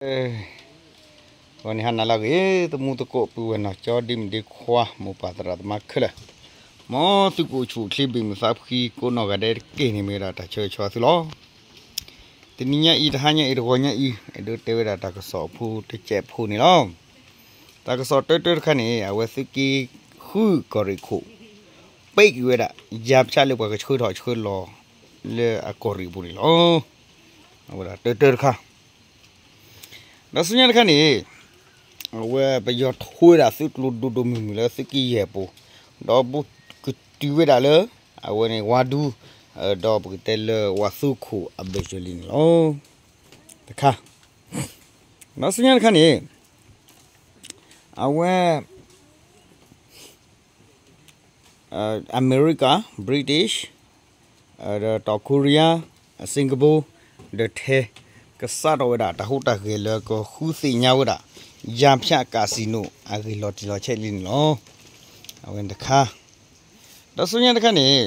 ဂီၤန့ၣ်ဟါနၤလၢအဂ့ၤ သမူသကိးပုၢ်ဝဲၢ်နီၢ်ကၠီ ဒ့မုၣ်ဒ့ခွါ မိၢ်ပၢ်သရၣ်သမါခဲလၢာ်, မ်သုကအိၣ်ဆူၣ်အိၣ်ချ့ ဘၣ်မုာ်သးဖှံ ကိးနီၢ်ဂၤဒဲးတက့ၢ်န့ၣ် မ့ၢ်ဝဲဒၣ်တၢ်ဆၢဂ့ၤဆၢဝါသုလီၤ. တနံၤညါအံၤ တဟါညါအံၤ တဂီၤညါအံၤ အဲၣ်ဒိးတဲဝဲဒၣ်တၢ်ကစီၣ်အဖိတစဲးဖိန့ၣ်လီၤ. တၢ်ကစီၣ်တၢတၢတခါန့ၣ် အဝဲသုးက့ဃုကီၢ်ရ့ၣ်ခိၣ် ပ့းက့ၤဝဲဒၣ် ယါဖၠးလၢပှၤကဆှၢထီၣ်ဆှၢလီၤ လၢအကီၢ်ရ့ၣ်အပူၤန့ၣ်လီၤ. အဝဲဒၣ်တၢတၢတခါ ဒီးဆူညါတခါန့ၣ် အဝဲပယီၤထီၣ်ဝဲဒၣ်သုးကျိၤဒိၣ်ဒိၣ်မုၢ်မုၢ်လၢသုးက့ယဲၢ်ပူၤ, ဒီးဘူးကတုၤဝဲဒၣ်လၢ အဝဲန့ၣ်ဝါဒူ, ဒီးပကတဲလၢဝါသူခိၣ်အဘၢၣ်စၢၤလံန့ၣ်လီၤ. တခါ, ဒီးဆူညါတခါန့ၣ် အဝဲ အမဲရကၤ, British, ဒီးတီၢ်ခိရံယါ, စ့ၣ်ကပူၤ, ဒီးထဲ ကစးထီၣ်ဝဲဒၣ်တၢ်ဟူးတၢ်ဂဲၤလၢကဃုသ့ၣ်ညါဝဲဒၣ် ယါဖၠးကးစံၣ်နိၣ် အဂ့ၢ်လီၤတံၢ်လီၤဆဲးလံန့ၣ်လီၤ. အဝဲန့ၣ်တခါ, ဒီးဆူညါတခါန့ၣ်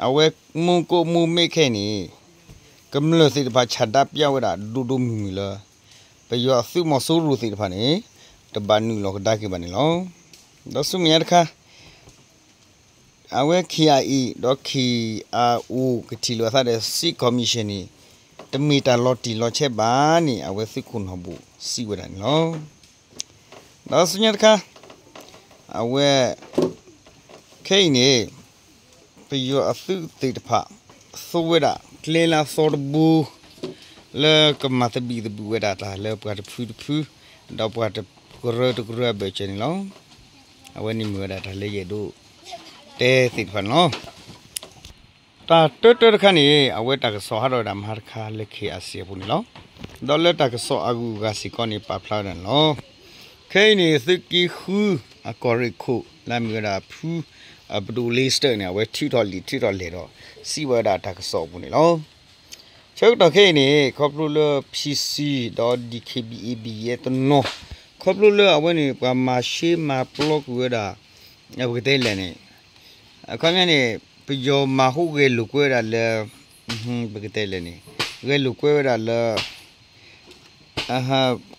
အဝဲမူကိးမူမ့ၢ်ခဲအံၤန့ၣ် ကမျၢၢ်သ့ၣ်တဖၣ်ဆန္ဒပြဝဲဒၣ်ဒိၣ်ဒိၣ်မုၢ်မုၢ်လၢ ပယီၤအသုးမီၤစိရိၤသ့ၣ်တဖၣ်န့ၣ် တဘၣ်နုာ်လီၤကဒါက့ၤဘၣ်န့ၣ်လီၤ. ဒီးဆူမဲာ်ညါတခါ အဝဲ ခ့ၣ်အါအ့ၣ် ဒီး ခ့ၣ်အါအိၣ် ကထံၣ်လိာ်အသးဒီး စစ်ကော်မရှင် န့ၣ် တမ့ၢ်တၢ်လီၤတံၢ်လီၤဆဲးဘၣ်န့ၣ် အဝဲသုးခိၣ်နီၢ်ဘူၣ်စံးဝဲဒၣ်န့ၣ်လီၤ. ဒီးဆူညါတခါ အဝဲ ခဲအံၤန့ၣ် ပယီၤအသုးသ့ၣ်တဖၣ် သူဝဲဒၣ်ကျဲလၢအသီတဘိ လၢကမၤသဘံၣ်သဘုၣ်ဝဲဒၣ်တၢ်လၢပှၤတဖုတဖု ဒီးပှၤတကရၢတကရၢအဘၢၣ်စၢၤန့ၣ်လီၤ. အဝဲန့ၣ်မ့ၢ်ဝဲဒၣ်တၢ်လၢယအဲၣ်ဒိးတဲသ့ၣ်တဖၣ်န့ၣ်လီၤ. တၢ်တၢတၢတခါန့ၣ် အဝဲတၢ်ကစီၣ်ဟးထီၣ်ဝဲဒၣ်မဟါတခါလၢ ခ့ၣ်အါစံၣ် အပူၤန့ၣ်လီၤ. ဒီးလၢတၢ်ကစီၣ်အဂုၤအဂၤစ့ၢ်ကီးန့ၣ် ပာ်ဖျါဝဲဒၣ်န့ၣ်လီၤ. ခဲအံၤန့ၣ် သုးက့ဃုအကီၢ်ရ့ၣ်ခိၣ် လၢအမ့ၢ်ဝဲဒၣ်ဖု အပဒိၣ်လ့စတၢၣ်န့ၣ် အဝဲထုးထီၣ်လံာ်ထုးထီၣ်လဲၢ်ဒီး စံးဘၣ်ဝဲဒၣ်တၢ်ကစီၣ်အပူၤန့ၣ်လီၤ. ဆၢကတီၢ်ခဲအံၤန့ၣ် ခီဖျိလၢ PC ဒီး DKBA BGF တနီၤ ခီဖျိလၢအဝဲန့ၣ် ပှၤမၤရှဲမၤပျီကွံာ်ဝဲဒၣ် ပကတဲလဲၣ်န့ၣ် အခီပညီန့ၣ် ပယီၤမၤဟူးဂဲၤလိာ်ကွဲဝဲဒၣ်လၢ ပကတဲလဲၣ်န့ၣ် ဂဲၤလိာ်ကွဲဝဲဒၣ်လၢ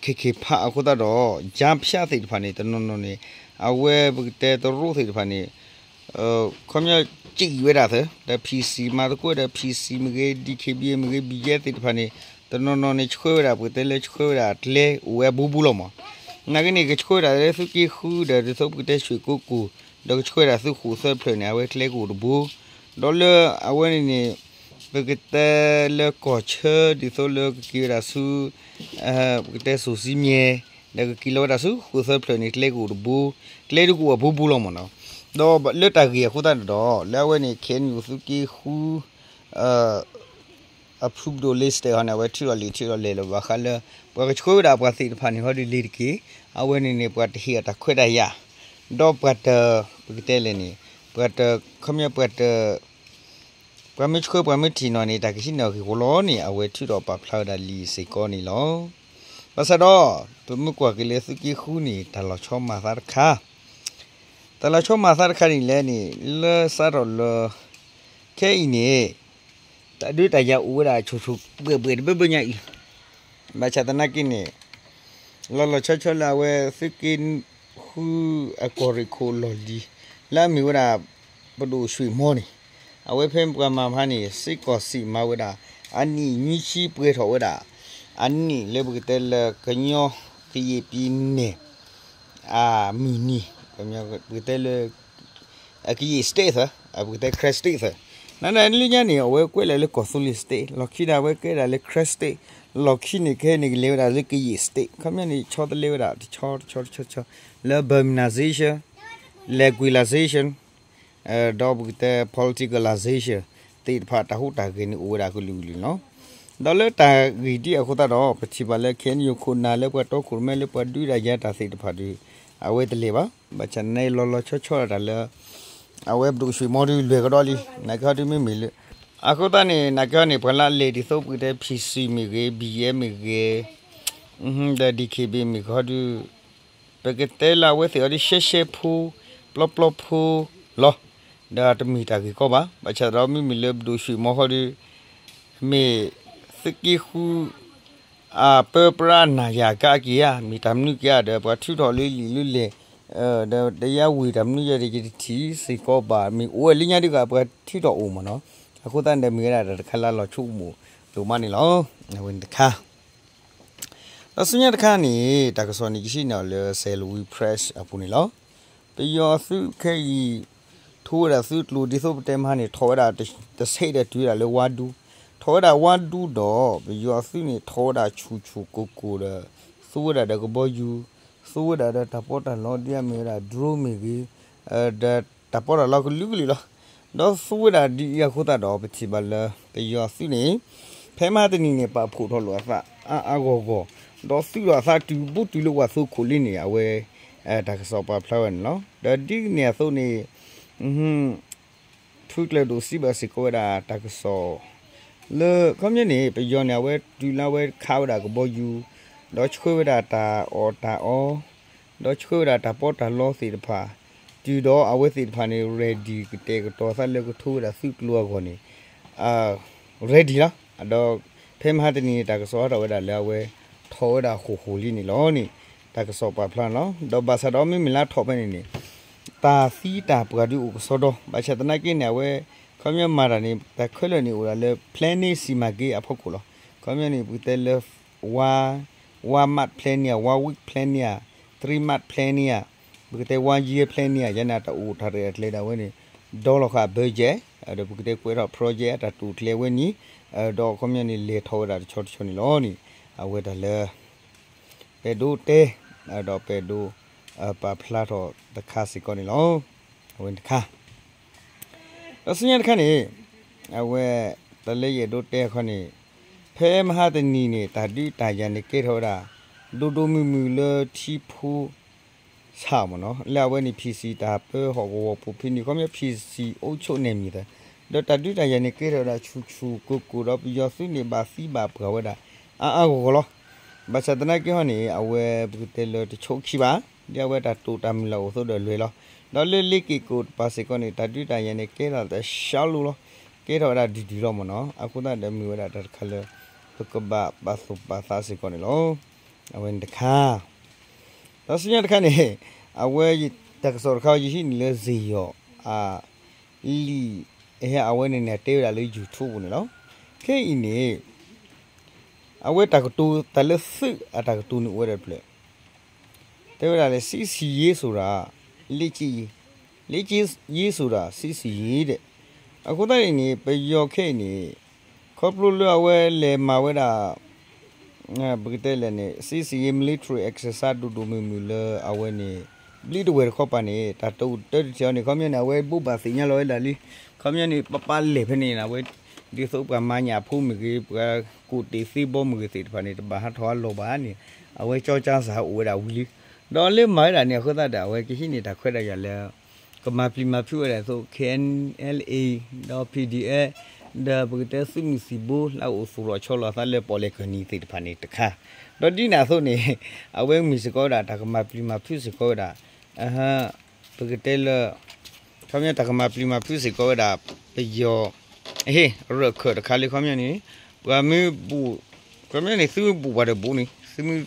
ခဲၣ်ခဲၣ်ဖးအဃိသတးဒီး ယါဖၠးသ့ၣ်တဖၣ်န့ၣ် တနီၤနီၤန့ၣ် အဝဲပကတဲတရူးသ့ၣ်တဖၣ်န့ၣ် ခီပညီ စံးဝဲဒၣ်သၢ ဒီး PC မၤသကိးဒီး PC မ့ၢ်ဂ့ၤ DKBA မ့ၢ်ဂ့ၤ BGF သ့ၣ်တဖၣ်န့ၣ် တနီၤနီၤန့ၣ် ဆှၢဝဲဒၣ် ပကတဲလၢဆှၢဝဲဒၣ်ကျဲအိၣ်ဝဲအဘူးဘူးလီၤမး. နာ်က့န့ၣ် ကဆှၢဝဲဒၣ်လၢသုးက့ဃုဒီး ဒ်သိးပကတဲ ရွှေကုက္ကို ဒီးကဆှၢဝဲဒၣ်သုးခိၣ်သၢဖျၢၣ်န့ၣ် အဝဲကျဲကအိၣ်တဘိ ဒီးလၢအဝဲန့ၣ်န့ၣ် ပကတဲလၢကီၢ်ဆၢ ဒ်သိးလၢကက့ၤဝဲဒၣ်ဆူ ပကတဲစိၤစံမံၤ ဒီးကက့ၤလီၤဝဲဒၣ်ဆူဃိၣ်သၢဖျၢၣ်န့ၣ် ကျဲကအိၣ်တဘိ ကျဲဒုးကအိၣ်အဘူးဘူးလီၤမးနီၤ. ဒီးလၢတၢ်ဂ့ၢ်အဃိသတးဒီး လၢအဝဲန့ၣ် ခဲအံၤန့ၣ် သုးက့ဃု အဖုပဒိၣ်လ့စတၢၣ်ဟီန့ၣ် အဝဲထုးထီၣ်လံာ်ထုးထီၣ်လဲၢ်လီၤဘၣ်ဃးလၢ ပှၤကဆှၢဝဲဒၣ်ပှၤသ့ၣ်တဖၣ်န့ၣ် ဟီဒုးလ့ၤတက့ၢ်. အဝဲန့ၣ်န့ၣ် ပှၤတဟ့ၣ်အတၢ်ခွဲးတၢ်ယာ် ဒီးပှၤတ ပကတဲလဲၣ်န့ၣ် ပှၤတ ခီပညီပှၤတ ပှၤမ့ၢ်ဆှၢပှၤမ့ၢ်ထံၣ်နီၣ်န့ၣ် တၢ်ကဟံးန့ၢ်အဂ့ၢ်အကျိၤလီၤန့ၣ် အဝဲထုးထီၣ်ပာ်ဖျါဝဲဒၣ်လံာ်စ့ၢ်ကီးန့ၣ်လီၤ. ဘၣ်ဆၣ်ဒီး ပမ့ၢ်ကွၢ်က့ၤလၢသုးက့ဃုန့ၣ် တၢ်လီၤဆီမၤသးတခါ တၢ်လီၤဆီမၤသးတခါန့ၣ်လဲၣ်န့ၣ် လၢစးထီၣ်လၢ ခဲအံၤန့ၣ် တၢ်ဒုးတၢ်ယၤအိၣ်ဝဲဒၣ်ဆိၣ်ဆိၣ်ဘှဲၣ်ဘှဲၣ်တဘျီဘျီညါအံၤ ဘၣ်ဆၣ်သနာ်က့န့ၣ် လီၤလီၤဆီဆီလၢအဝဲသုးက့ဃု အကီၢ်ရ့ၣ်ခိၣ်လီၢ်လံၤ လၢအမ့ၢ်ဝဲဒၣ် ပဒိၣ်ၡွ့ၣ်မီန့ၣ် အဝဲဖဲပှၤမၤဖးန့ၣ် စ့ၢ်ကီးစံးမၤဝဲဒၣ် အနံၣ်နွံဆံပှဲၤထီၣ်ဝဲဒၣ် အနံၣ်လၢပကတဲလၢကညီကယဲၢ်ပံၤန့ၣ် အမုၢ်နံၤ ပကတဲလၢ အကယဲၢ် state သၢ ပကတဲ Karen state သၢ နန့ၣ်လၢညါန့ၣ် အဝဲကွဲးလၢာ်လၢ ကီၢ်သူလ့ၤ state လီၢ်ခံဒီး အဝဲကဲဒၣ်လၢ Karen state လီၢ်ခံန့ၣ် ခဲအံၤန့ၣ် ကလဲၤဝဲဒၣ်လၢကယဲၢ် state ခီပညီန့ၣ် ဆီတလဲဝဲဒၣ် တဆီတဆီတဆီတဆီ လၢ Burmanization, lingualization ဒီးပကတဲ politicalization သ့ၣ်တဖၣ်တၢ်ဟူးတၢ်ဂဲၤန့ၣ်အိၣ်ဝဲဒၣ်ကလုာ်ကလုာ်လီၤ. ဒီးလၢတၢ်ဂ့ၢ်ဒ်အဃိသတးဒီး ပထံၣ်ဘၣ်လၢ ခဲအံၤန့ၣ် ခိၣ်နၢ်လၢပှၤတီခိၣ်ရိၣ်မဲလၢပှၤဒုးတၢ်ယၤတၢ်သ့ၣ်တဖၣ်ဒီး အဝဲတလဲၤဘၣ်. ဘၣ်ဆၣ်န့ၣ်လီၤလီၤဆီဆီဒၣ်တၢ်လၢ အဝဲပဒိၣ်ၡွ့ၣ်မီဒီးလွဲၢ်ကဒီးလံ နာ်က့ဟီဒုးမ့မ့ၢ်လၢ အဃိသတးန့ၣ် နာ်က့ဟီန့ၣ် ပှၤလၢအလဲၤဒ်သိးပကတဲ PC မ့ၢ်ဂ့ၤ BGF မ့ၢ်ဂ့ၤ ဒီး DKBA မ့ၢ်ဂ့ၤဟီဒုး ပကတဲလၢအဝဲသ့ၣ်အီၤဒ်ရှဲရှဲဖိ ပျီပျီဖိလီၤ. ဒီးတမ့ၢ်တၢ်ဂ့ၢ်ကီဘၣ်. ဘၣ်ဆၣ်ဒီးမ့မ့ၢ်လၢပဒိၣ်ၡွ့ၣ်မီဟီဒုး မ့ၢ်သုးက့ဃု အပၢပြးနၤယၤကါက့ၤဧါ, မ့ၢ်တၢ်မနုၤက့ၤဧါဒီး ပှၤထုးထီၣ်လၢလံာ်လၢလဲၢ်, ဒီးတယါဝ့ၢ်တၢ်မနုၤယၤဒီး ယတထံၣ်စ့ၢ်ကီးဘၣ်, မ့ၢ်အိၣ်ဝဲလၢညါဒ်ဂၤ ပှၤထုးထီၣ်အိၣ်မ့ၢ်နီၤ. အဃိသတးန့ၣ်ဒီး မ့ၢ်ဝဲဒၣ်တၢ်တခါလၢအလီၤဆိကမိၣ်ဒိၣ်မးန့ၣ်လီၤ. အဝဲန့ၣ်တခါ ဒီးဆူညါတခါန့ၣ် တၢ်ကစီၣ်န့ၣ် ယဟံးန့ၢ်အီၤလၢ Salween Press အပူၤန့ၣ်လီၤ. ပယီၤသုးခဲအံၤ ထိဝဲဒၣ်သုးကျိၤဒ်သိးပတဲမဟါန့ၣ် ထီၣ်ဝဲဒၣ်တဆဲးဒီးတုၤဝဲဒၣ်လၢဝါဒူ, ထီၣ်ဝဲဒၣ်ဝါဒူဒီး ပယီၤသုးန့ၣ် ထီၣ်ဝဲဒၣ်ဆူၣ်ဆူၣ်ကိၢ်ကိၢ်ဒီး သူဝဲဒၣ်ဒီးကဘီယူၤ, သူဝဲဒၣ်ဒီးတၢ်ပီးတၢ်လီဒ်အမ့ၢ်ဝဲဒၣ် drone မ့ၢ်ဂ့ၤ, ဒီးတၢ်ပီးတၢ်လီကလုာ်ကလုာ်လီၤ. ဒီးသူဝဲဒၣ်ဒ်အံၤအဃိသတးဒီး ပထံၣ်ဘၣ်လၢ ပယီၤသုးန့ၣ် ဖဲမဟါတနံၤန့ၣ် ပာ်ဖှိၣ်ထီၣ်လိာ်အသးအါအါဂီၢ်ဂီၢ်, ဒီးသုးထီၣ်အသးတုၤဘူးတုၤလၢဝၣ်သိခိၣ်လံန့ၣ် အဝဲ တၢ်ကစီၣ်ပာ်ဖျါဝဲန့ၣ်လီၤ. ဒီးဒ်န့ၣ်အသိးန့ၣ် ဖုကျၢၤဒိၣ်စံးဘၣ်စ့ၢ်ကီးဝဲဒၣ်တၢ်ကစီၣ် လၢခီပညီန့ၣ် ပယီၤန့ၣ် အဝဲတုၤလၢအဝဲခးဝဲဒၣ်ကဘီယူၤ, ဒီးဆှၢဝဲဒၣ်တၢ်အီၣ်တၢ်အီ, ဒီးဆှၢဝဲဒၣ်တၢ်ပီးတၢ်လီသ့ၣ်တဖၣ်, တုၤဒီးအဝဲသ့ၣ်တဖၣ်န့ၣ် ready ကတဲာ်ကတီၤသးလၢကထိဝဲဒၣ်သုးကျိၤအဂီၢ်န့ၣ် ready လီၤ. ဒီးဖဲမဟါတနံၤန့ၣ် တၢ်ကစီၣ်ဟးထီၣ်ဝဲဒၣ်လၢအဝဲထီၣ်ဝဲဒၣ်ဃိာ်ဃိာ်လံန့ၣ်လီၤန့ၣ် တၢ်ကစီၣ်ပာ်ဖျါန့ၣ်လီၤ. ဒီးဘၣ်ဆၣ်ဒီးမ့မ့ၢ်လၢထီၣ်ဖဲန့ၣ်န့ၣ် တၢ်သံတၢ်ပှၢ်ဒုးအိၣ်ကစီဒီ, ဘၣ်ဆၣ်သနာ်က့န့ၣ် အဝဲ ခီပညီမၤတၢ်န့ၣ် တၢ်ခဲလၢာ်န့ၣ်အိၣ်ဒၣ်လၢ planning စီမံကိန်းအဖီခိၣ်လီၤ. ခီပညီန့ၣ် ပကတဲလၢ one one month planning ဧါ, one week planning ဧါ, three month planning ဧါ, ပကတဲ one year planning ဧါ, ယန့ၣ် တၢ်အိၣ်တၢ်ရဲၣ်တၢ်ကျဲၤဒၣ်ဝဲန့ၣ် ဒီလီၤဃာ် budget ဒီးပကတဲကွဲးထီၣ် project အတၢ်တိာ်ကျဲၤဝဲန့ၣ်, ဒီးခီပညီန့ၣ် လဲၤထီၣ်ဝဲဒၣ်တဆီတဆီန့ၣ်လီၤန့ၣ်, အဝဲတၢ်လၢ ပဲၣ်ဒိတဲ, ဒီးပဲၣ်ဒိ ပာ်ဖျါထီၣ်တခါစ့ၢ်ကီးန့ၣ်လီၤ. အဝဲတခါ ဒီးဆူညါတခါန့ၣ် အဝဲ တၢ်လၢယအဲၣ်ဒိးတဲအခီန့ၣ် ဖဲမဟါတနံၤန့ၣ် တၢ်ဒုးတၢ်ယၤန့ၣ်ကဲထီၣ်ဝဲဒၣ် ဒိၣ်ဒိၣ်မုၢ်မုၢ်လၢထံဖိ ဆၣ်မ့ၢ်နီၤ, လၢအဝဲန့ၣ် PC တၢ်ပၢဟီၣ်ကဝီၤပူၤဖဲန့ၣ် ခီပညီ PC အိၣ်ဆိးနဲၣ်မံၤသၢ, ဒီးတၢ်ဒုးတၢ်ယၤန့ၣ်ကဲထီၣ်ဝဲဒၣ်ဆူၣ်ဆူၣ်ကိၢ်ကိၢ်ဒီး ပယီၤသုးန့ၣ်ဘၣ်သံဘၣ်ပှၢ်ဝဲဒၣ် အါအါဂီၢ်ဂီၢ်လီၤ. ဘၣ်ဆၣ်သနာ်က့ဟီန့ၣ် အဝဲပကတဲလၢတဆိးခံဘၣ်, ဒ်အဝဲတၢ်တိာ်တၢ်မုၢ်လၢ်အိၣ်အသိးဒီးလွဲၢ်လီၤ. ဒီးလၢလ့က့ၣ်ကိၣ်တပၤစ့ၢ်ကီးန့ၣ် တၢ်ဒုးတၢ်ယၤန့ၣ်ကဲထီၣ်တၢ်ဆှါလိၤလီၤ, ကဲထီၣ်ဝဲဒၣ်ဒုၣ်ဒုၣ်လီၤမ့ၢ်နီၤ, အဃိသတးဒီးမ့ၢ်ဝဲဒၣ်တၢ်တခါလၢ ပကဘၣ်ပာ်သူၣ်ပာ်သးစ့ၢ်ကီးန့ၣ်လီၤ. အဝဲန့ၣ်တခါ ဒီးဆူညါတခါန့ၣ် အဝဲ တၢ်ကစီၣ်တခါ ယဟံးန့ၢ်လၢစ့ၢ်ယီၤ အ လံာ် ဟဲအဝဲန့ၣ်န့ၣ် တဲဝဲဒၣ်လၢ YouTube ပူၤန့ၣ်လီၤ. ခဲအံၤန့ၣ် အဝဲတၢ်ကတိၤတၢ်လၢသုးအတၢ်ကတိၤန့ၣ်အိၣ်ဝဲဒၣ်တဖျၢၣ် တဲဝဲဒၣ်လၢ စစ်ဆင်ရေးဆိုတာ လက်ကျင့်ရေး, လက်ကျင့်ရေးဆိုတာ စစ်ဆင်ရေး ဒဲး. အဃိသတးန့ၣ်န့ၣ် ပယီၤခဲအံၤန့ၣ် ခီဖျိလၢအဝဲလဲၤမၤဝဲဒၣ် ပကတဲလဲၣ်န့ၣ် စစ်ဆင်ရေး military exercise ဒိၣ်ဒိၣ်မုၢ်မုၢ်လၢအဝဲန့ၣ် ဘျံးတဝဲၢ်တခီပၤန့ၣ် တၢ်တအိၣ်တၢ်တထံၣ်အီၤန့ၣ် ခီပညီန့ၣ် အဝဲဘိးဘၣ်သ့ၣ်ညါလီၤဝဲဒၣ်လံ. ခီပညီန့ၣ် ပပာ်လဲၢ်ဖဲန့ၣ် အဝဲ ဒ်သိးပှၤမၤညၣ်ဖိမ့ၢ်ဂ့ၤ ပှၤကူၣ်တ့ၢ်သ့ဘီမ့ၢ်ဂ့ၤသ့ၣ်တဖၣ်န့ၣ် တဘၣ်ဟးထီၣ်အလီၢ်ဘၣ်န့ၣ် အဝဲကၠီကၠါစၢ်အိၣ်ဝဲဒၣ်ဝံၤလံ. ဒီးလၢမၤဝဲဒၣ်န့ၣ် အဃိသတးဒီး အဝဲကဟံးန့ၢ်တၢ်ခွဲးတၢ်ယာ်လၢ ကမၤပျံၤမၤဖုးဝဲဒၣ်အသိး KNLA ဒီး PDF ဒီးပကတဲသုးမုၢ်သံၣ်ဘိ လၢအအိၣ်သူၣ်လီၤဆီလီၤအသးလၢပီၣ်လဲၣ်ကၢၢ်နံၤသ့ၣ်တဖၣ်န့ၣ်တခါ, ဒီးဒ်န့ၣ်အသိးန့ၣ် အဝဲမ့ၢ်စ့ၢ်ကီးဝဲဒၣ် တၢ်ကမၤပျံၤမၤဖုးစ့ၢ်ကီးဝဲဒၣ် ပကတဲလၢ ခီပညီတၢ်ကမၤပျံၤမၤဖုးစ့ၢ်ကီးဝဲဒၣ် ပယီၤ ဟ့ၣ် ရၢၢ်ခၢၣ်တခါလၢခီပညီန့ၣ် ပှၤမ့ၢ်ဘူး ခီပညီန့ၣ် သုမ့ၢ်ဘူးပှၤဒီးဘူးန့ၣ် သုမ့ၢ်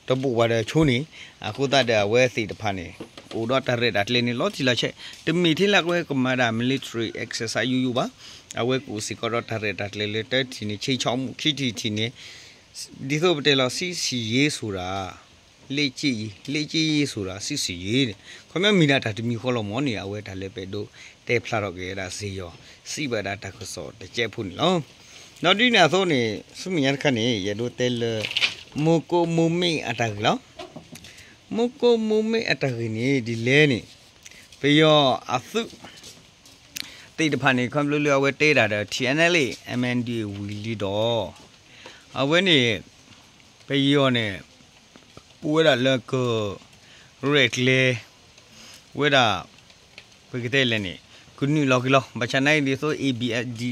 တဘူးပှၤဒီးဆိန့ၣ် အဃိသတးဒီးအဝဲသ့ၣ်တဖၣ်န့ၣ် ကအိၣ်ဒီးတၢ်ရဲၣ်တၢ်ကျဲၤန့ၣ် လီၤတံၢ်လီၤဆဲး တမ့ၢ်ထဲလၢအဝဲကမၤဒၣ် military exercise ယိယိဘၣ်. အဝဲကအိၣ်စ့ၢ်ကီးဒီးတၢ်ရဲၣ်တၢ်ကျဲၤလၢတၢထံၣ်န့ၣ် ဆ့ဆီၣ်မူ ခံထံၣ်ထံၣ်န့ၣ် ဒ်သိးပတဲလီၤ စစ်ဆင်ရေးဆိုတာ လက်ကျင့်ရေး လက်ကျင့်ရေးဆိုတာ စစ်ဆင်ရေး န့ၣ် ခီပညီမ့ၢ်ဒၣ်တၢ်တမံၤဃီလီၤမ့ၢ်န့ၣ် အဝဲတၢ်လၢပအဲၣ်ဒိးတဲဖျါထီၣ်က့ၤဝဲဒၣ်စ့ၢ်ကီး စံးဘၣ်ဒၣ်တၢ်ကစီၣ်တစဲးဖိန့ၣ်လီၤ. ဒီးဒ်န့ၣ်အသိးန့ၣ် ဆူမဲာ်ညါတခါန့ၣ် ယအဲၣ်ဒိးတဲလၢ မိၢ်ကိးမိၢ်မ့ၢ်အတၢ်ဂ့ၢ်လီၤ. မိၢ်ကိးမိၢ်မ့ၢ်အတၢ်ဂ့ၢ်န့ၣ် ဒ်လဲၣ်န့ၣ် ပယီၤအသုး သ့ၣ်တဖၣ်န့ၣ် ခီဖျိလၢအဝဲတဲဒၣ်ဒီး TNLA MNDAA ဝံၤလံဒီး အဝဲန့ၣ် ပယီၤန့ၣ် ပဝဲဒၣ်လၢက ရဲၣ်ကျဲၤ ဝဲဒၣ် ပကတဲလဲၣ်န့ၣ် ကနုာ်လီၤက့ၤလီၤ. ဘၣ်ဆၣ်နာ်က့ဒ်သိး ABSD,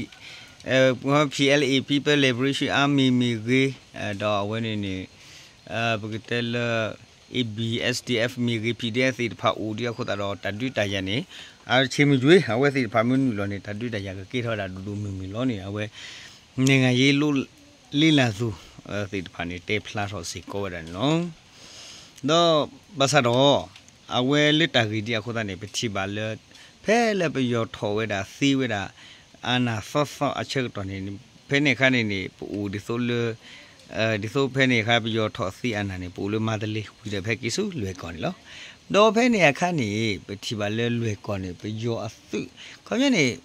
PLA People Liberation Army မ့ၢ်ဂ့ၤ, ဒီးအဝဲန့ၣ်န့ၣ် ပကတဲလၢ ABSDF မ့ၢ်ဂ့ၤ PDF သ့ၣ်တဖၣ်အိၣ်ဒံးအဃိသတးဒီး တၢ်ဒုးတၢ်ယၤန့ၣ် အဆ့ၣ်မုၢ်ကွ့ အဝဲသ့ၣ်တဖၣ်မ့ၢ်နုာ်လီၤန့ၣ် တၢ်ဒုးတၢ်ယၤကကဲထီၣ်ဝဲဒၣ်ဒိၣ်ဒိၣ်မုၢ်မုၢ်လီၤန့ၣ် အဝဲ နိုင်ငံရေးလေ့လာသူ သ့ၣ်တဖၣ်န့ၣ် တဲဖျါထီၣ်စ့ၢ်ကီးဝဲဒၣ်န့ၣ်လီၤ. ဒီးဘၣ်ဆၣ်ဒီး အဝဲလၢတၢ်ဂ့ၢ်ဒ်အဃိသတးန့ၣ် ပထံၣ်ဘၣ်လၢ ဖဲလၢပယီၤထီၣ်ဝဲဒၣ်သ့ဝဲဒၣ် အနၢ်သီသီအဆၢကတီၢ်န့ၣ် ဖဲန့ၣ်အခါန့ၣ်န့ၣ် ပအိၣ်ဒ်သိးလၢ ဒ်သိးဖဲန့ၣ်အခါ ပယီၤထီၣ်သ့အနၢ်န့ၣ် ပအိၣ်လၢမၤတလ့ၤဝံၤဒီးဖဲက့ၤဆူလွဲၢ်ကီၢ်န့ၣ်လီၤ. ဒီးဖဲန့ၣ်အခါန့ၣ် ပထံၣ်ဘၣ်လၢလွဲၢ်ကီၢ်န့ၣ် ပယီၤအသုး ခီပညီန့ၣ်